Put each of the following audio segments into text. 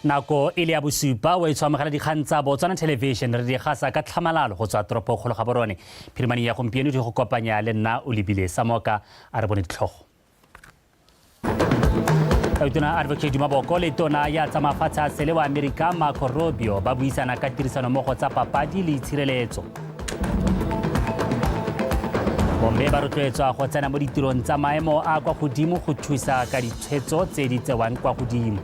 Nako e le ya bosupa o e tshwamogela dikgang tsa Botswana Television re di gasa ka tlhamalalo go tswa toropo kgolo ga borone. Phirimane ya gompieno di go kopanya le nna o lebile Samoka a re bone ditlhogo. Tautona Advocate Duma Boko le tona ya tsa mafatshe a sele wa Amerika Marco Rubio ba buisana ka tirisanommogo tsa papadi le itshireletso. Bomme ba rotloetswa go tsena mo ditirong tsa maemo a kwa godimo go thusa ka ditshwetso tse di tsewang kwa godimo.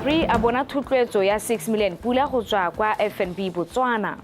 Re a bona thotloetso ya 6 million pula go tswa kwa FNB Botswana.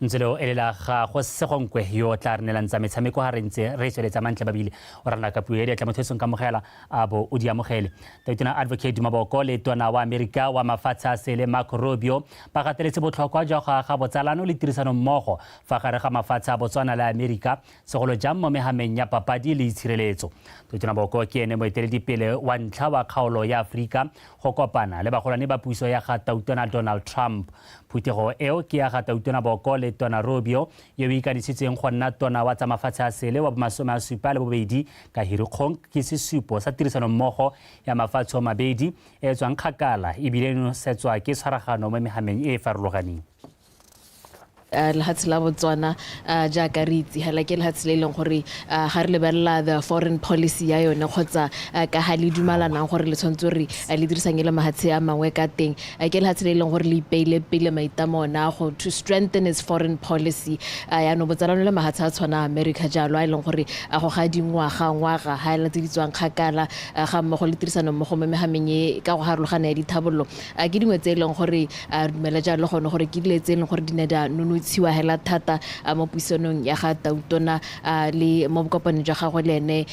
Ntse leo e lela ga go segonkwe yo o tla re neelang tsa metshameko ga re ntse re tsweletsa mantle babile o rana ka puo ya diatla motho e seng kamogela a bo o di amogele. Tautona Advocate Maboko le tona wa Amerika wa mafatshe a sele Marco Rubio ba gateletse botlhokwa jwa go aga botsalano le tirisanommogo fa gare ga mafatshe a Botswana le Amerika segolo jang mo mehameng ya papadi le itshireletso. Tautona Boko ke ene moeteledipele wa ntlha wa kgaolo ya Aforika go kopana le bagolwane ba puso ya ga Tautona Donald Trump. Phuthego eo ke ya ga Tautona Boko le Tona Rubio, yo o ikanisitsweng go nna tona wa tsa mafatshe a sele wa bomasome a supa le bobedi ka Hirikgong, ke sesupo sa tirisanommogo ya mafatshe o mabedi e e tswang kgakala ebile e nosetswa ke tshwaragano mo mehameng e e farologaneng. Lehatshe la Botswana jaaka re itse hela ke lehatshe le e leng gore ga re lebelela the foreign policy ya yone kgotsa ka ga le dumalanang gore le tshwanetse gore le dirisang le mahatshe a mangwe ka teng, ke lehatshe le e leng gore le ipeile pele maitamo ona go to strengthen its foreign policy. Yaanong botsalano le mahatshe a tshwana America jalo a e leng gore a goga dingwaga ngwaga ga ela tse di tswang kgakala, ga mmogo le tirisano mmogo mo mehameng e ka go harologana ya dithabololo, ke dingwe tse e leng gore re dumela jalo gone gore ke dilo tse e leng gore di ne di a nonotshiwa hela thata mo puisanong ya ga Tautona le mo bokopanong jwa gagwe le ene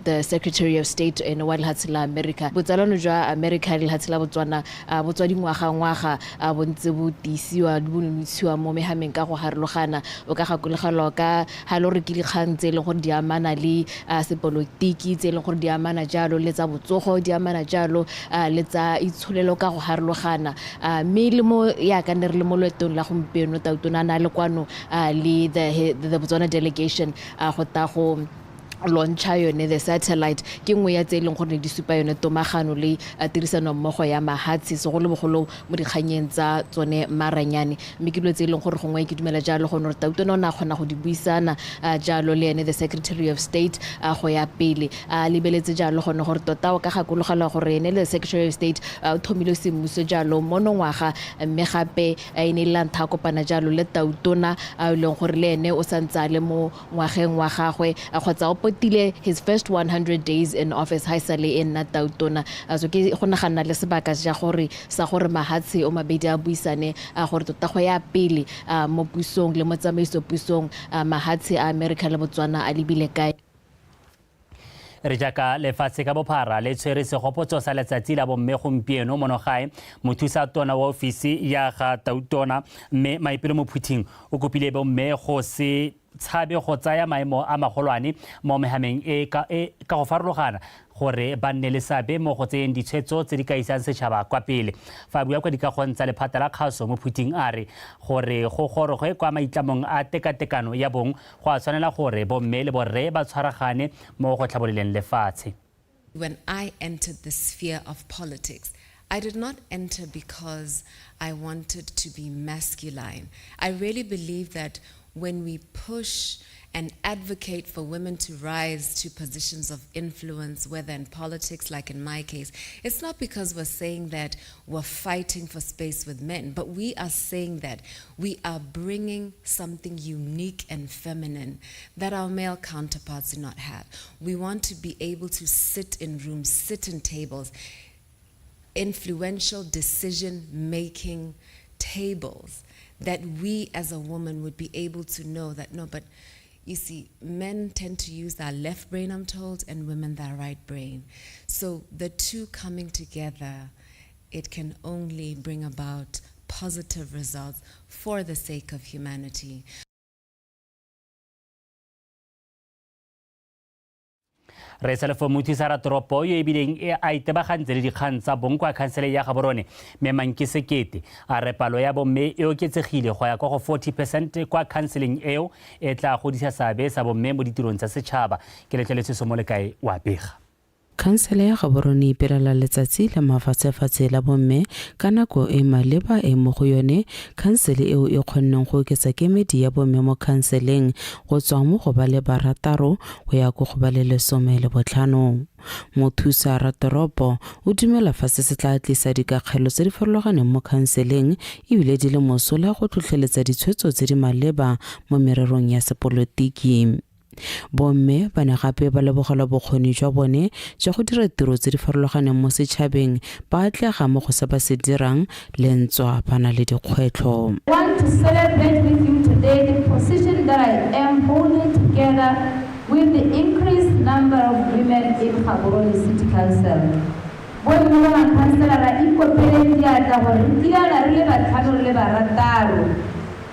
the Secretary of State ene wa lehatshe la America. Botsalano jwa America le lehatshe la Botswana bo tswa dingwaga-ngwaga bo ntse bo tiisiwa bo nonotshiwa mo mehameng ka go harologana. O ka gakologelwa ka ga le gore ke dikgang tse e leng gore di amana le sepolotiki, tse e leng gore di amana jalo le tsa botsogo, di amana jalo le tsa itsholelo ka go harologana. Mme le mo yaka ne re le mo loetong la gompieno, Tautona a ne a le kwano le the Botswana delegation go ta go launcha yone the satellite, ke nngwe ya tse e leng gore ne di supa yone tomagano le tirisano mmogo ya mahatshe, segolobogolo mo dikganyeng tsa tsone maranyane. Mme ke dilo tse e leng gore gongwe ke dumela jalo gone gore Tautona o ne a kgona go di buisana jalo le ene the Secretary of State go ya pele, a lebeletse jalo gone gore tota o ka gakologelwa gore ene le Secretary of State o thomile semmuso jalo monongwaga, mme gape e ne e le la ntlha a kopana jalo le Tautona a e leng gore le ene o santse a le mo ngwageng wa gagwe kgotsa o potile his first 100 days in office ha e sale e nna Tautona. So ke go naganna le sebaka ja gore sa gore mahatshe o mabedi a buisane gore tota go ya pele mo pusong le mo tsamaiso pusong mahatshe a America le Botswana a lebile kae. Re jaaka lefatshe ka bophara le tshwere segopotso sa letsatsi la bomme gompieno mono gae, mothusa tona wa ofisi ya ga Tautona mme Maipelo Mophuthing o kopile bomme go se tshabe go tsaya maemo a magolwane mo mehameng e ka e ka go farologana gore ba nne le seabe mo go tseyeng ditshwetso tse di ka isang setšhaba kwa pele. Fa a bua kwa dikagong tsa lephata la kgaso, Mophuthing a re gore go gorogwe kwa maitlamong a tekatekano ya bong go a tshwanela gore bomme le borre ba tshwaragane mo go tlhabololeng lefatshe. When I entered the sphere of politics, I did not enter because I wanted to be masculine. I really believe that when we push and advocate for women to rise to positions of influence, whether in politics, like in my case, it's not because we're saying that we're fighting for space with men, but we are saying that we are bringing something unique and feminine that our male counterparts do not have. We want to be able to sit in rooms, sit in tables, influential decision-making tables that we as a woman would be able to know that, no, but you see, men tend to use their left brain, I'm told, and women their right brain. So the two coming together, it can only bring about positive results for the sake of humanity. Re Selefo mothusa ratoropo yo ebileng e a itebagantse le dikgang tsa bong kwa khansele ya Gaborone, mme Manke Sekete, a re palo ya bomme e oketsegile go ya kwa go 40% kwa khanseleng eo, e tla godisa seabe sa bomme mo ditirong tsa setšhaba. Ke letleletswe Somolekae wa bega. Khansele ya Gaborone e ipelela letsatsi la mafatshefatshe la bomme ka nako e maleba e mo go yone khansele eo e kgonneng go oketsa kemedi ya bomme mo khanseleng go tswa mo go ba le barataro go ya ko go ba le 15. Mothusa ratoropo o dumela fa se se tla tlisa dikakgelo tse di farologaneng mo khanseleng ebile di le mosola go tlhotlheletsa ditshwetso tse di maleba mo mererong ya sepolotiki. Bomme ba ne gape ba lebogelwa bokgoni jwa bone jwa go dira tiro tse di farologaneng mo setšhabeng, ba atlega mo go se ba se dirang le ntswa ba na le dikgwetlho. I want to celebrate with you today the position that I am holding together with the increased number of women in Gaborone City Council. Bomme ba makhansela, ra ikopeleng diatla gore re kilana re le batlhano, re le barataro,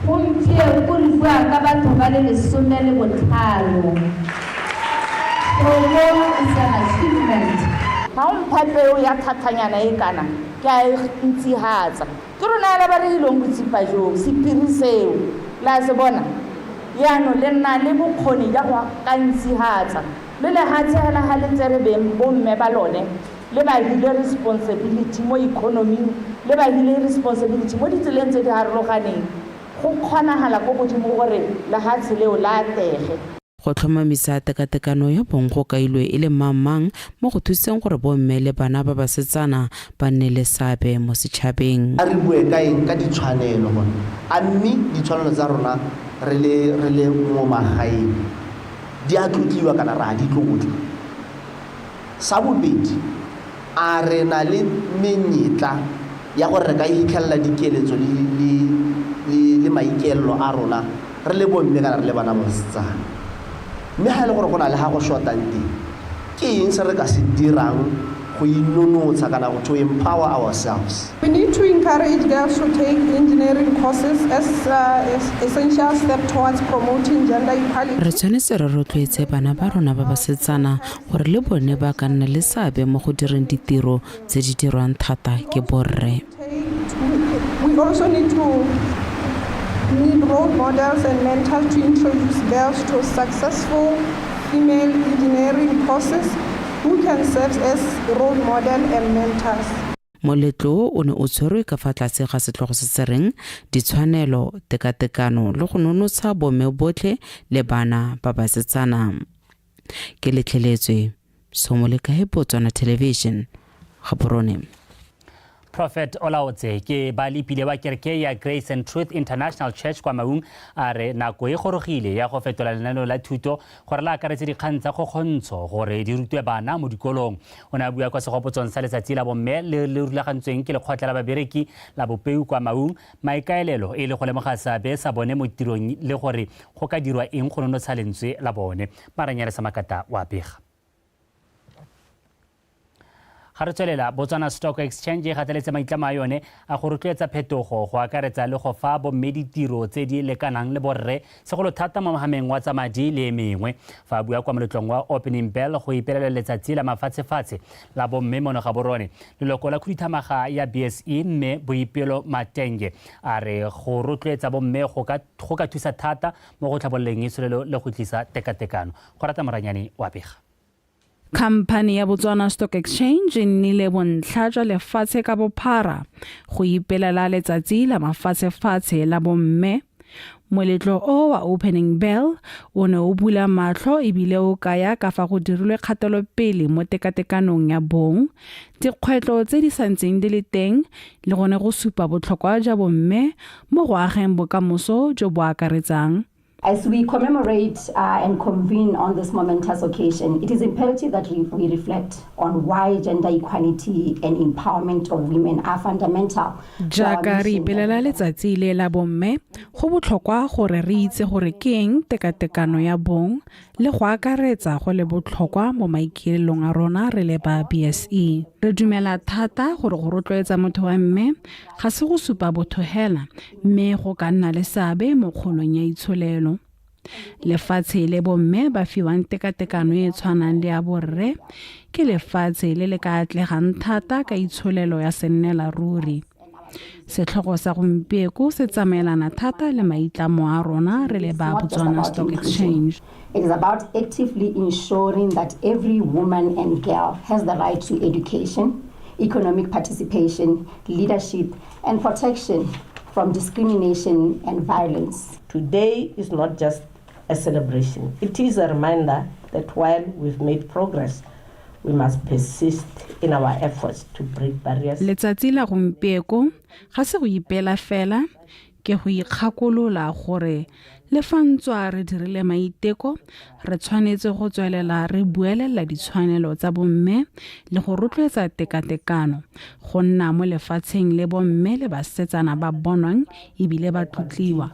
gompieno re bua ka batho ba le 15. Gomo is an achievement. Ga o mpha peo ya thathanyana e kana ke a e ntsihatsa, ke rona ela ba re ilong botsipa joo sephiri seo la se bona. Yaanong le nna le bokgoni jwa go ka ntsihatsa le lehatshe hela ga le tsere beng bomme ba lone, le ba hile responsibility mo economing, le ba hile responsibility mo ditseleng tse di harologaneng, go kgonagala ko godimo gore lehatshe leo la atege. Go tlhomamisa tekatekano ya bong go kailwe e le mang-mang mo go thuseng gore bomme le bana ba basetsana ba nne le seabe mo setšhabeng. A re bue ka eng? Ka ditshwanelo, gore a mme ditshwanelo tsa rona re le mo magaeng di a tlotliwa kana re a di tlotla. Sa bobedi, a re na le menyetla ya gore re ka hitlhelela dikeletso le maikaelelo a rona re le bomme kana re le bana ba basetsana? Mme ga e le gore go na le ga go shortang teng, ke eng se re ka se dirang go inonotsha kana to empower ourselves? We need to encourage girls to take engineering courses as essential step towards promoting gender equality. Re tshwanetse re rotloetse bana ba rona ba basetsana gore le bone ba ka nna le seabe mo go direng ditiro tse di dirwang thata ke borre. We also need role models and mentors to introduce girls to successful female engineering courses who can serve as role model and mentors. Moletlo o ne o tshwerwe ka fa tlase ga setlhogo se se reng ditshwanelo, tekatekano le go nonotsha bomme botlhe le bana ba basetsana. Ke letlheletswe Somolekae, Botswana Television, Gaborone. Prophet Olaotse ke ba lepile wa kereke ya Grace and Truth International Church kwa Maung a re nako e gorogile ya go fetola lenaneo la thuto gore le akaretse dikgang tsa kgokgontsho gore di rutwe bana mo dikolong. O ne a bua kwa segopotsong sa letsatsi la bomme le le rulagantsweng ke lekgotla la babereki la Bopeu kwa Maung, maikaelelo e le go lemoga seabe sa bone mo tirong le gore go ka dirwa eng go nonotsha lentswe la bone. Maranyane sa Makata wa bega. Ga re tswelela, Botswana Stock Exchange e gateletse maitlamo a yone a go rotloetsa phetogo, go akaretsa le go fa bomme ditiro tse di lekanang le borre, segolo thata mo mohameng wa tsa madi le e mengwe. Fa a bua kwa moletlong wa Opening Bell go ipelela letsatsi la mafatshefatshe la bomme mono Gaborone, leloko la khuduthamaga ya BSE, mme Boipelo Matenge, a re go rotloetsa bomme go ka thusa thata mo go tlhabololeng itsholelo le go tlisa tekatekano. Go rata Moranyane wa bega. Khamphane ya Botswana Stock Exchange e nnile bontlha jwa lefatshe ka bophara go ipelela letsatsi la mafatshefatshe la bomme. Moletlo o wa Opening Bell o ne o bula matlho ebile o kaya ka fa go dirilwe kgatelopele mo tekatekanong ya bong, dikgwetlho tse di santseng di le teng, le gone go supa botlhokwa jwa bomme mo go ageng bokamoso jo bo akaretsang. As we commemorate and convene on this momentous occasion, it is imperative that we reflect on why gender equality and empowerment of women are fundamental. Jaaka re ipelela letsatsi le la bomme, go botlhokwa gore re itse gore ke eng tekatekano ya bong le go akaretsa go le botlhokwa mo maikaelelong a rona re le ba BSE. Re dumela thata gore go rotloetsa motho wa mme ga se go supa botho hela, mme go ka nna le seabe mo kgolong ya itsholelo. Lefatshe le bomme ba fiwang tekatekano e e tshwanang le ya borre ke lefatshe le le ka atlegang thata ka itsholelo ya sennela ruri. Setlhogo sa gompieko se tsamaelana thata le maitlamo a rona re le ba Botswana Stock Exchange. It is about actively ensuring that every woman and girl has the right to education, economic participation, leadership, and protection from discrimination and violence. Today is not just a celebration. It is a reminder that while we've made progress, we must persist in our efforts to break barriers. Letsatsi la gompieko ga se go ipela fela, ke go ikgakolola gore le fa ntswa re dirile maiteko, re tshwanetse go tswelela re buelela ditshwanelo tsa bomme le go rotloetsa tekatekano go nna mo lefatsheng le bomme le basetsana ba bonwang ebile ba tlotliwa.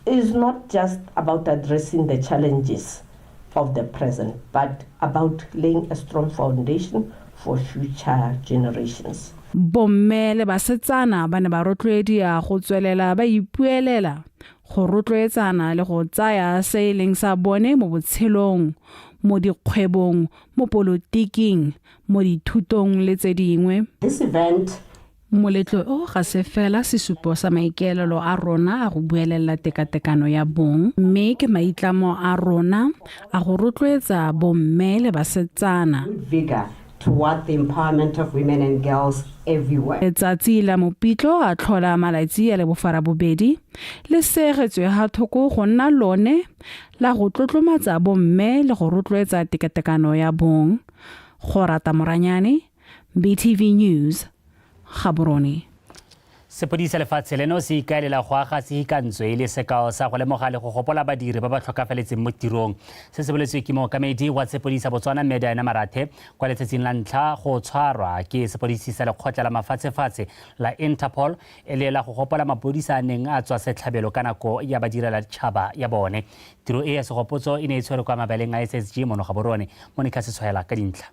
Is not just about addressing the challenges of the present, but about laying a strong foundation for future generations. Bomme le basetsana ba ne ba rotloediwa go tswelela ba ipuelela, go rotloetsana le go tsaya se e leng sa bone mo botshelong, mo dikgwebong, mo polotiking, mo dithutong le tse dingwe. This event Moletlo o ga se fela sesupo sa maikaelelo a rona a go buelela tekatekano ya bong, mme ke maitlamo a rona a go rotloetsa bomme le basetsana. Vigor toward the empowerment of women and girls everywhere. Letsatsi la Mopitlo a tlhola malatsi a le boferabobedi le seegetswe ga thoko go nna lone la go tlotlomatsa bomme le go rotloetsa tekatekano ya bong. Go rata Moranyane, BTV News, Gaborone. Sepodisi sa lefatshe leno se ikaelela go aga sehikantswe e le sekao sa go lemoga le go gopola badiri ba ba tlhokafaletseng mo tirong. Se se boletswe ke mookamedi wa sepodisi sa Botswana Mme Diana Marathe kwa letsatsing la ntlha go tshwarwa ke sepodisi sa lekgotla la mafatshefatshe la Interpol e le la go gopola mapodisa a neng a tswa setlhabelo ka nako ya badirela tšhaba ya bone. Tiro e ya segopotso e ne e tshwerwe kwa mabaleng a SSG mono Gaborone. Monica Setshwaela ka dintlha.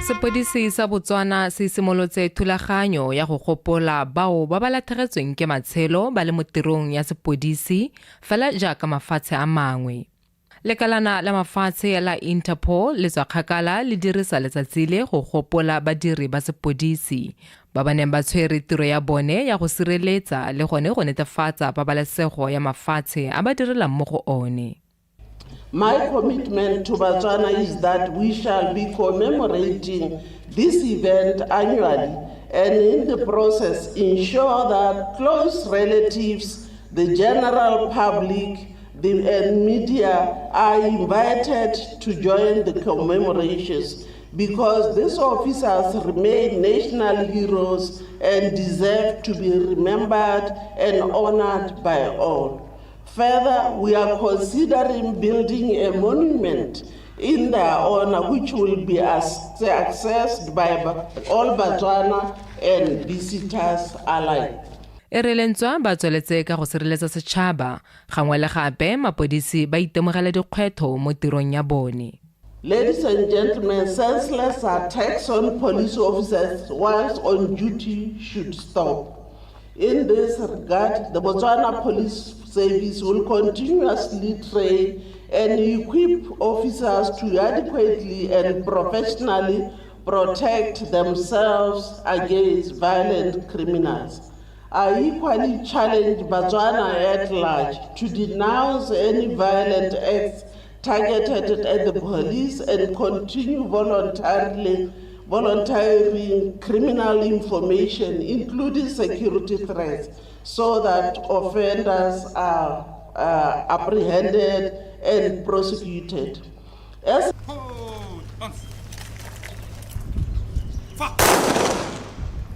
Sepodisi sa Botswana se simolotse thulaganyo ya go gopola bao ba ba latlhegetsweng ke matshelo ba le mo tirong ya sepodisi fela jaaka mafatshe a mangwe. Lekalana la mafatshe la Interpol le tswa kgakala le dirisa letsatsi le go gopola badiri ba sepodisi ba ba neng ba tshwere tiro ya bone ya go sireletsa le gone go netefatsa pabalesego ya mafatshe a ba direlang mo go one. My commitment to Botswana is that we shall be commemorating this event annually and in the process ensure that close relatives, the general public, and media are invited to join the commemorations because these officers remain national heroes and deserve to be remembered and honored by all. Further, we are considering building a monument in their honor, which will be accessed by all Botswana and visitors alike. E re le ntswa ba tsweletse ka go sireletsa setšhaba, gangwe le gape mapodisi ba itemogela dikgwetlho mo tirong ya bone. Ladies and gentlemen, senseless attacks on police officers whilst on duty should stop. In this regard, the Botswana Police Service will continuously train and equip officers to adequately and professionally protect themselves against violent criminals. I equally challenge Botswana at large to denounce any violent acts targeted at the police and continue voluntarily volunteering criminal information, including security threats, so that offenders are apprehended and prosecuted. As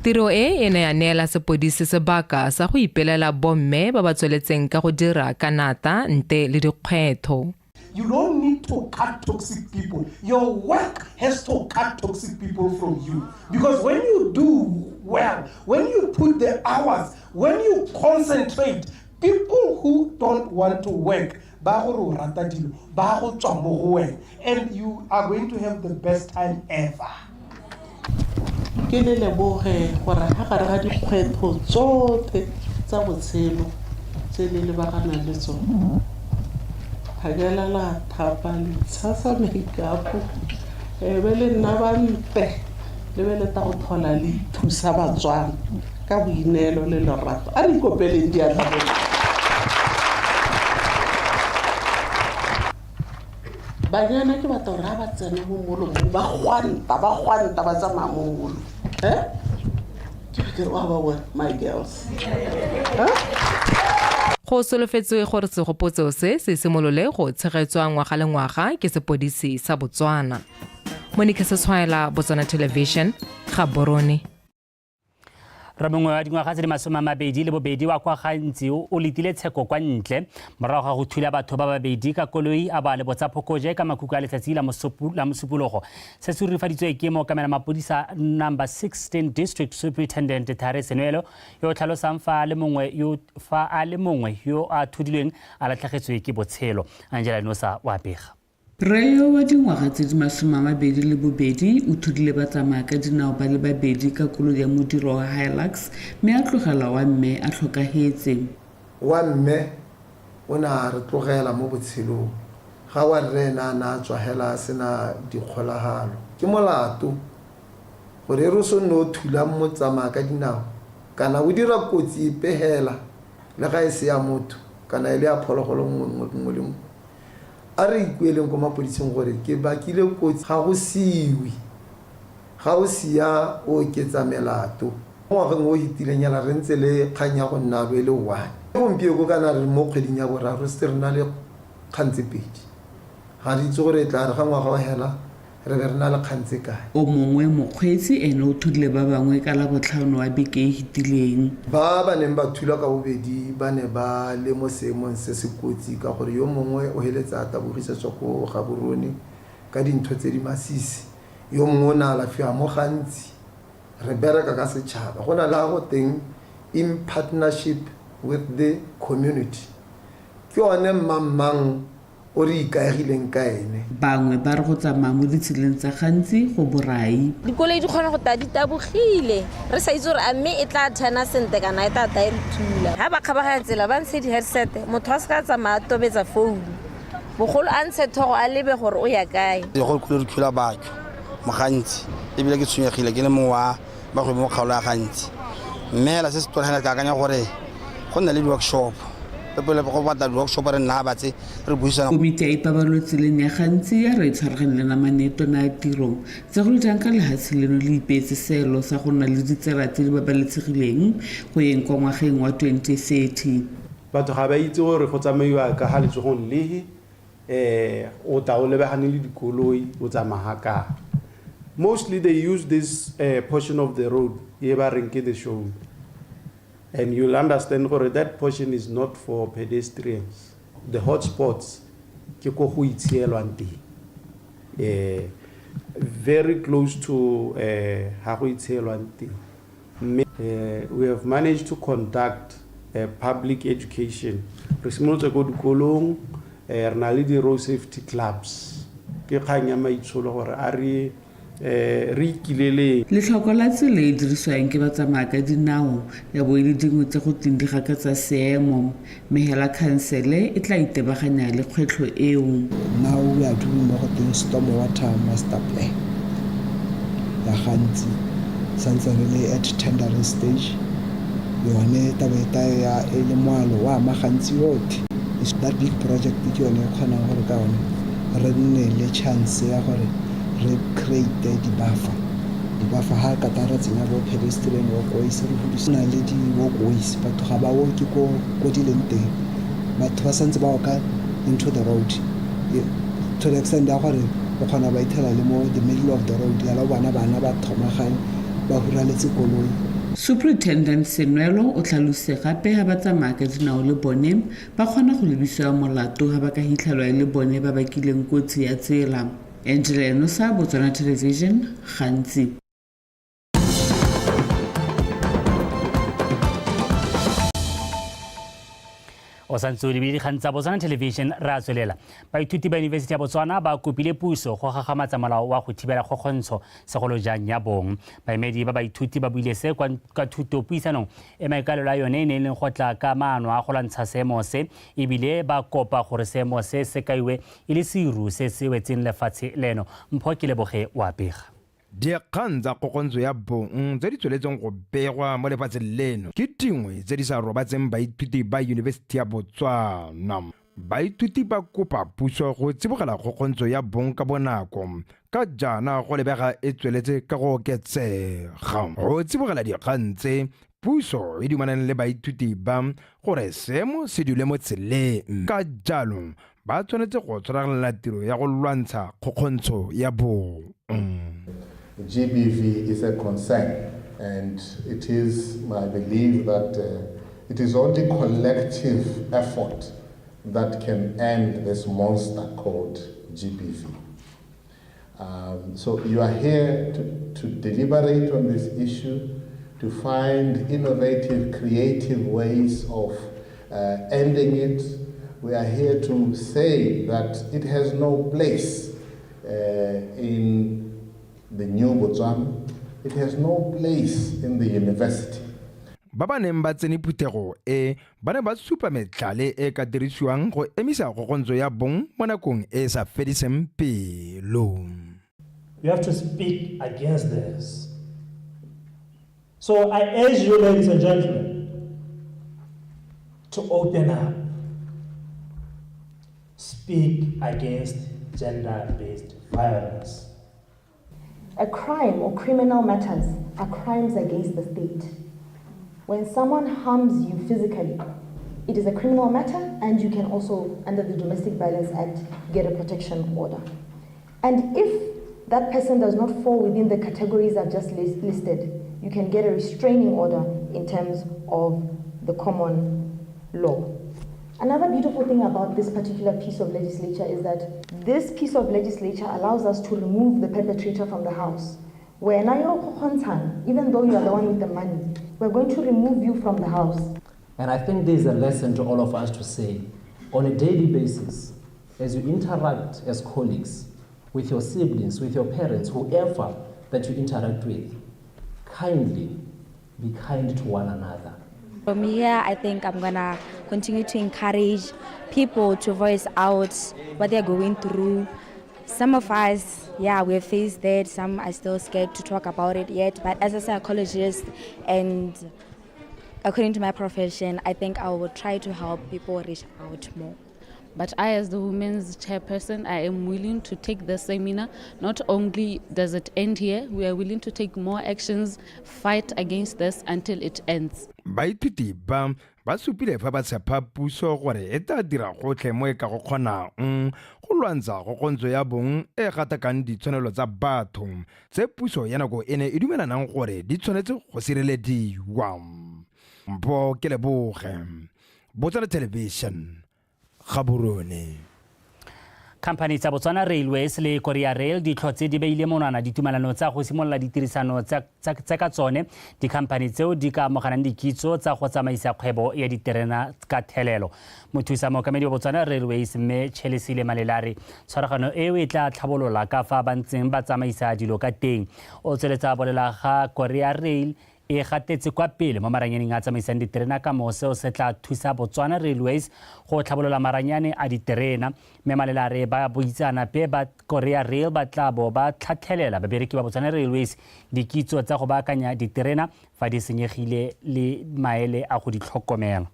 Tiro e e ne ya neela sepodisi sebaka sa go ipelela bomme ba ba tsweletseng ka go dira ka nata nte le dikgwetho. You don't need to cut toxic people. Your work has to cut toxic people from you. Because when you do well, when you put the hours, when you concentrate, people who don't want to work, ba go re o rata dilo, ba go tswa mo go wena, and you are going to have the best time ever. Ke le leboge gore ga gare ga dikgwetlho tsotlhe tsa botshelo tse le lebaganang le tsone, phakela la thapa le itshasa makeup e be le nna bantle le be le ta go tlhola le thusa Batswana ka boineelo le lerato. A re ikopeleng diatla bone. Banyana ke batla gore ga ba tsena mo molong ba gwanta ba gwanta ba tsamaya mo molong e ke be ke re wa ba bona my girls. Go solofetswe gore segopotso se se simolole go tshegetswa ngwaga le ngwaga ke sepodisi sa Botswana. Monica Setshwaela, Botswana Television, Gaborone. Rre mongwe wa dingwaga tse di 28 wa kwa Gantsi o letile tsheko kwa ntle morago ga go thula batho ba babedi ka koloi a ba le botsa phokoje ka makuku a letsatsi la Mosupologo. Se se rurifaditswe ke mookamela mapodisa number 16 District Superintendent Thare Senwelo yo o tlhalosang fa a le mongwe yo fa a le mongwe yo a thudilweng a latlhegetswe ke botshelo. Angela Nosa o a bega. Rre yo wa dingwaga tse di 22 o thudile batsamaya ka dinao ba le babedi ka koloi ya modiro wa Hilux mme a tlogela wa mme a tlhokahetse. Wa mme o ne a re tlogela mo botshelong, ga wa rre ene a ne a tswa hela a se na dikgolagano. Ke molato gore e re o so nne o thulang motsamaya ka dinao kana o dira kotsi epe hela le ga e se ya motho kana e le ya phologolo nngwe le nngwe. A re ikueleng ko mapodising gore ke bakile kotsi. Ga go siiwe. Ga o sia o oketsa melato. Mo ngwageng o o fetileng hela re ntse le kgang ya go nna alo e le one. Gompieko kana re mo kgweding ya boraro re setse re na le kgang tse pedi. Ga re itse gore e tlaa re ga ngwaga o hela re be re na le kgang tse kae. O mongwe mokgweetsi ene o thudile ba bangwe ka Labotlhano wa beke e e fetileng. Ba ba neng ba thulwa ka bobedi ba ne ba le mo seemong se se kotsi ka gore yo mongwe o heletsa a tabogisetswa ko Gaborone ka dintho tse di masisi, yo mongwe o ne a alafiwa mo Gantsi. Re bereka ka setšhaba, go na le ga go teng in partnership with the community. Ke one mmangmang o re ikaegileng ka ene. Bangwe ba re go tsamaya mo ditseleng tsa Gantsi go borai. Dikoloi di kgona go taya di tabogile re sa itse gore a mme e tla turna sentle kana e tla taya e re thula. Ha ba kgabaganya tsela ba ntshe di-headset, motho a se ka tsamaya a tobetsa founu, bogolo a ntshe thogo a lebe gore o ya kae. Go kule re thula batho mo Gantsi ebile ke tshwenyegile ke le mongwe wa bagwebi mo kgaolo ya Gantsi, mme hela se se tona hela ke akanya gore go nna le di-workshop pele go batla di-workshop re nna batse re buisana. Komiti ya ipabalelo tseleng ya Gantsi ya re e tshwaragane le namane e tona ya tiro, segolo jang ka lehatshe leno le ipeetse seelo sa go nna le ditsela tse di babalesegileng go yeng kwa ngwageng wa 2030. Batho ga ba itse gore go tsamaiwa ka ga letsogong lehe, o tla o lebagane le dikoloi, o tsamaya ga kae. Mostly they use this portion of the road e ba reng ke the shoulder. And you'll understand gore that portion is not for pedestrians. The hotspots ke ko go itshielwang teng. Very close to ha go itshielwang teng. Mme we have managed to conduct public education. Re simolotse ko dikolong, re na le di-road safety clubs. Ke kgang ya maitsholo gore a re re ikileleng. Letlhoko la tsela e e dirisiwang ke batsamaya ka dinao ya bo e le dingwe tse go tweng di gakatsa seemo, mme hela khansele e tla itebaganya le kgwetlho eo. Now we are doing mo go teng storm water master plan ya Gantsi, santse re le at tendering stage, yone taba e ta ya e le moalo wa ama Gantsi yotlhe. Is that big project ke yone e kgonang gore ka yone re nne le chance ya gore re create di-buffer. Di-buffer ha ka ta ra tsenya bo pedestrian walkways, re godisa na le di-walkways, batho ga ba walke ko ko di leng teng, batho ba santse ba walka into the road to the extent ya gore o kgona ba ithela le mo the middle of the road, yala bona bana ba thomagane ba huraletse koloi. Superintendent Senwelo o tlhalositse gape ha ba tsamaya ka dinao le bone ba kgona go lebisiwa molato ha ba ka hitlhelwa e le bone ba bakileng kotsi ya tsela. Angela Enosa, Botswana Television, Gantsi. O santse o lebile dikgang tsa Botswana Television. Re a tswelela. Baithuti ba Yunibesithi ya Botswana ba kopile puso go gagamatsa molao wa go thibela kgokgontsho, segolo jang ya bong. Baemedi ba baithuti ba buile se kwa ka thuto puisanong e maikalelo a yone e ne e leng go tla ka maano a go lwantsha seemo se, ebile ba kopa gore seemo se se kaiwe e le seru se se wetseng lefatshe leno. Mpho ke leboge wa pega. Dikgang tsa kgokgontsho ya bong tse di tsweletseng go begwa mo lefatsheng leno ke dingwe tse di sa robatseng baithuti ba Yunibesithi ya Botswana. Baithuti ba kopa puso go tsibogela kgokgontsho ya bong ka bonako ka jaana go lebega e tsweletse ka go oketsega. Go tsibogela dikgang tse, puso e dumalane le baithuti ba gore seemo se dule mo tseleng, ka jalo ba tshwanetse go tshwaraganela tiro ya go lwantsha kgokgontsho ya bong. GBV is a concern, and it is my belief that it is only collective effort that can end this monster called GBV. So you are here to deliberate on this issue, to find innovative, creative ways of ending it. We are here to say that it has no place in the new Botswana. It has no place in the university. Ba ba neng ba tsene phuthego e ba ne ba supa metlhale e ka dirisiwang go emisa kgokgontsho ya bong mo nakong e e sa fediseng pelo. You have to speak against this. So I urge you, ladies and gentlemen, to open up. Speak against gender-based violence. A crime or criminal matters are crimes against the state. When someone harms you physically, it is a criminal matter, and you can also, under the Domestic Violence Act, get a protection order. And if that person does not fall within the categories I've just listed, you can get a restraining order in terms of the common law. Another beautiful thing about this particular piece of legislature is that this piece of legislature allows us to remove the perpetrator from the house. Where now you're, even though you are the one with the money, we're going to remove you from the house. And I think there's a lesson to all of us to say, on a daily basis, as you interact as colleagues, with your siblings, with your parents, whoever that you interact with, kindly be kind to one another. From here, I think I'm going to continue to encourage people to voice out what they're going through. Some of us, we have faced that. Some are still scared to talk about it yet. But as a psychologist and according to my profession, I think I will try to help people reach out more. But I, as the women's chairperson, I am willing to take the seminar. Not only does it end here, we are willing to take more actions, fight against this until it ends. Baithuti ba ba supile fa ba tshepa puso gore e tla dira gotlhe mo e ka go kgonang go lwantsha kgokgontsho ya bong e gatakang ditshwanelo tsa batho tse puso ya nako e ne e dumelanang gore di tshwanetse go sirelediwa. Mpho ke leboge, Botswana Television, Gaborone. Company tsa Botswana Railways le Korea Rail di tlhotse di beile monwana ditumelano tsa go simolola ditirisano tsa ka tsone. Di-company tseo di ka amogelang dikitso tsa go tsamaisa kgwebo ya diterena ka thelelo. Mothusa mookamedi wa Botswana Railways mme Chelesile Malelare, tshwaragano eo e tla tlhabolola ka fa ba ntseng ba tsamaisa dilo ka teng. O tsweletsa bolela ga Korea Rail e gatetse kwa pele mo maranyaneng a tsamaisang diterena ka moo seo se tla thusa Botswana Railways go tlhabolola maranyane a diterena. Mme Malelare ba boitseanape ba Korea Rail ba tla bo ba tlhatlhelela babereki ba Botswana Railways dikitso tsa go baakanya diterena fa di senyegile le maele a go di tlhokomela.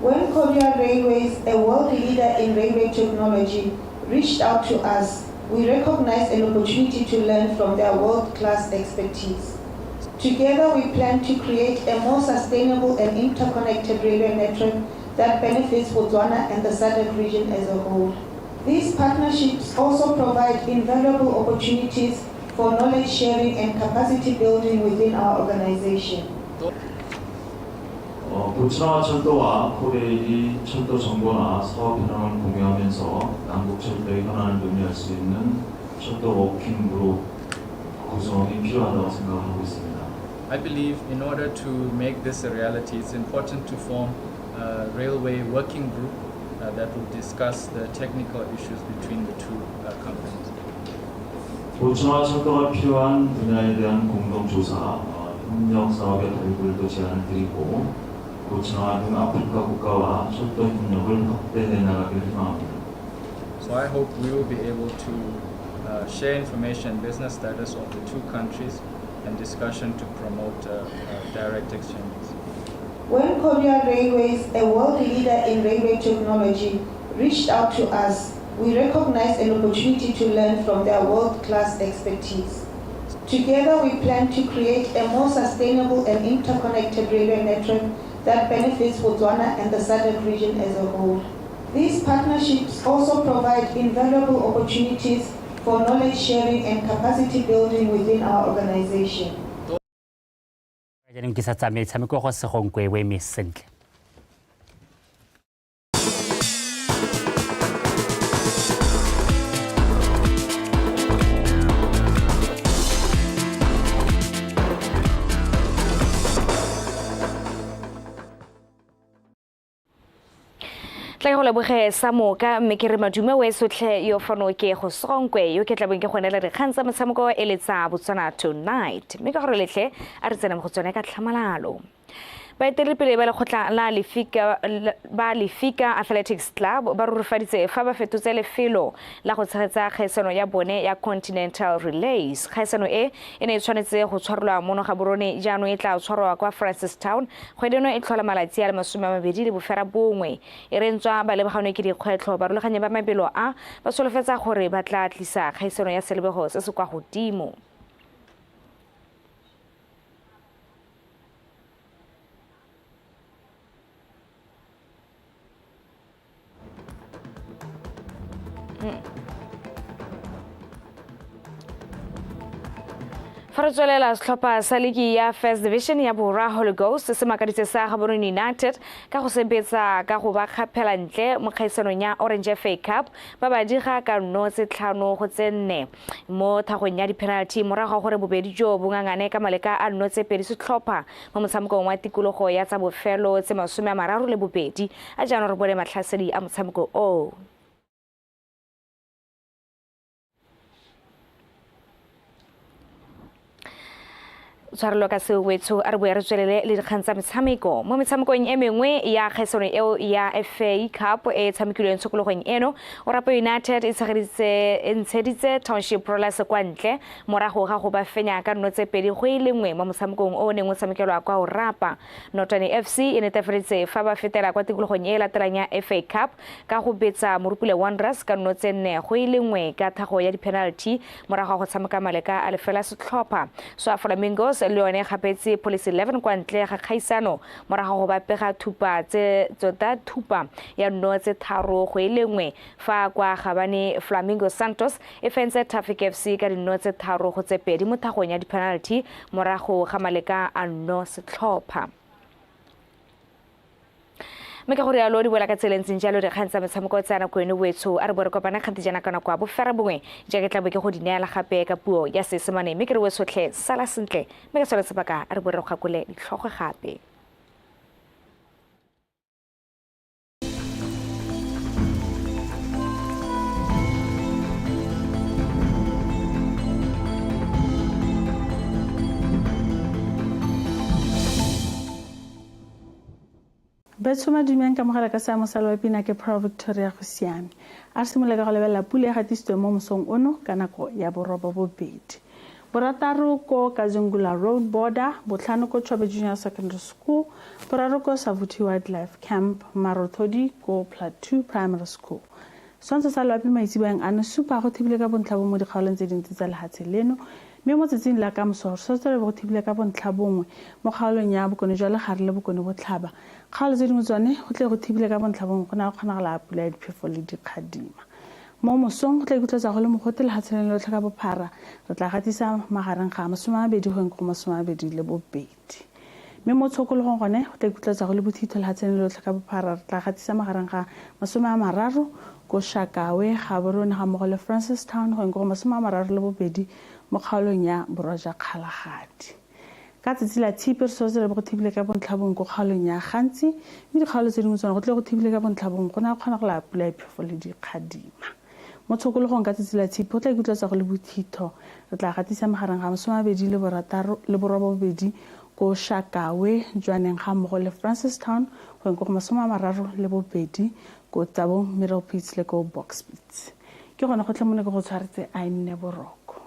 When Korea Railways, a world leader in railway technology, reached out to us, we recognized an opportunity to learn from their world-class expertise. Together, we plan to create a more sustainable and interconnected railway network that benefits Botswana and the SADC region as a whole. These partnerships also provide invaluable opportunities for knowledge sharing and capacity building within our organization. 보츠와나 철도와 코레일이 철도 정보나 사업 현황을 공유하면서 남북 철도의 현안을 논의할 수 있는 철도 워킹 그룹 구성이 필요하다고 생각하고 있습니다. I believe in order to make this a reality, it's important to form uh, railway working group uh, that will discuss the technical issues between the two uh, companies. 보충화 철도가 필요한 분야에 대한 공동조사, 어, 협력 사업의 발굴도 제안을 드리고 보츠와나 등 아프리카 국가와 철도 협력을 확대해 나가기를 희망합니다. So I hope we will be able to uh, share information and business status of the two countries and discussion to promote uh, uh, direct exchanges. When Korea Railways, a world leader in railway technology, reached out to us, we recognized an opportunity to learn from their world-class expertise. Together, we plan to create a more sustainable and interconnected railway network that benefits Botswana and the SADC region as a whole. These partnerships also provide invaluable opportunities for knowledge sharing and capacity building within our organization. Jaanong ke sa tsa metshameko go segonkwe o eme sentle. Tla ke go leboge sa moka mme ke re madume o e sotlhe yo fano ke go sonkwe yo ke tlabeng ke go neela dikgang tsa motshameko e le tsa Botswana Tonight, mme ka gore letlhe a re tsene mo go tsone ka tlhamalalo. Baeteledipele ba lekgotla la Lefika ba Lefika Athletics Club ba rurifaditse fa ba fetotse lefelo la go tshegetsa kgaisano ya bone ya Continental Relays. Kgaisano e e ne e tshwanetse go tshwarelwa mono Gaborone, jaanong e tla tshwarwa kwa Francistown kgwedi eno e tlhola malatsi a le 29. E re ntswa ba lebaganwe ke dikgwetlho, barulaganyi ba mabelo a ba solofetsa gore ba tla tlisa kgaisano ya selebego se se kwa godimo. Fa re tswelela, setlhopha sa ligi ya First Division ya Borwa Holy Ghost se makaditse sa Gaborone United ka go sebetsa ka go ba kgaphela ntle mo kgaisanong ya Orange FA Cup, ba ba diga ka 0-5-4 mo thagong ya di-penalty morago ga gore bobedi jo bo ngangane ka maleka a 0-2 setlhopha mo motshamekong wa tikologo ya tsa bofelo tse 32. A jaanong re bone matlhasedi a motshameko oo. Tshwarelo ka seo wetsho, a re boe re tswelele le dikgang tsa metshameko. Mo metshamekong e mengwe ya kgaisano eo ya FA Cup e tshamekilweng tshokologong eno, Orapa United e ntsheditse Township Rollers kwa ntle morago ga go ba fenya ka 2-1 mo motshamekong o o neng o tshamekelwa kwa Orapa. Notwane FC e netefaditse fa ba fetela kwa tikologong e latelang ya FA Cup ka go betsa Morupule Wanderers ka 4-1 ka thago ya di-penalty morago ga go tshameka maleka a lefela setlhopha. Swa Flamingos le yone gapetse Police 11 kwa ntle ga kgaisano morago go ba pega thupa tse tsota thupa ya 3-1, fa kwa Gabane Flamingo Santos e fentse Traffic FC ka 3-2 mo thagong ya di-penalty morago ga maleka a 0 setlhopha. Mme ka gore yalo di boela ka tsela e ntseng jalo dikgang tsa metshameko tsa nako eno boetsho, a re bo re kopana kgante jaana ka nako ya 9:30 jaaka tla bo ke go di neela gape ka puo ya Seesemane, mme ke re botshotlhe sala sentle, mme ka sone sebaka a re bo re gakole ditlhogo gape. Betsho madumeng ka mogala ka seemo sa loapi ke Pearl Victoria go siame. A re simolola ka go lebelela pula e gatisitsweng mo mosong ono ka nako ya 8:30. 6 ko Kazungula Road Border, 5 ko Chobe Junior Secondary School, 3 ko Savuti Wildlife Camp, Marothodi ko Plateau Primary School. Setshwantsho sa loapi maitseboeng ano supa go thibile ka bontlha bongwe mo dikgaolong tse dintsi tsa lehatshe leno, mme mo tsatsing la kamoso re solofetse go thibile ka bontlha bongwe mo kgaolong ya bokone jwa legare le bokone botlhaba. Kgaolo tse dingwe tsone go tle go thibile ka bontlha bongwe go na go kgonagala pula ya diphefo le dikgadima. Mo mosong go tla ikutlwetsa go le mogote lehatshe leno lotlhe ka bophara, re tla gatisa magareng ga 20 go go 22. Mme mo tshokologong gone go tla ikutlwetsa go le bothitho lehatshe leno lotlhe ka bophara, re tla gatisa magareng ga 30 ko Shakawe, Gaborone ga mmogo le Francistown go go 32 mo kgaolong ya borwa jwa Kgalagadi. Ka tsatsi la tshipi re solofetse go thibile ka bontlhabongwe ko kgaolong ya Gantsi, mme dikgaolo tse dingwe tsona go tlile go thibile ka bontlhabongwe go na go kgona go la pula ya phefo le dikgadima. Mo tshokologong ka tsatsi la tshipi go tla ikutlwatsa go le bothitho. Re tla gatisa magareng ga 28 le 82 ko Shakawe, Jwaneng ga mmogo le Francistown go yeng ko go 32 ko Tsabong, Middlepits le ko Bokspits. Ke gone gotlhe mo ne ke go tshwaretse a e nne boroko.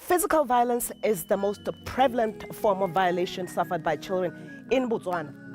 Physical violence is the most prevalent form of violation suffered by children in Botswana.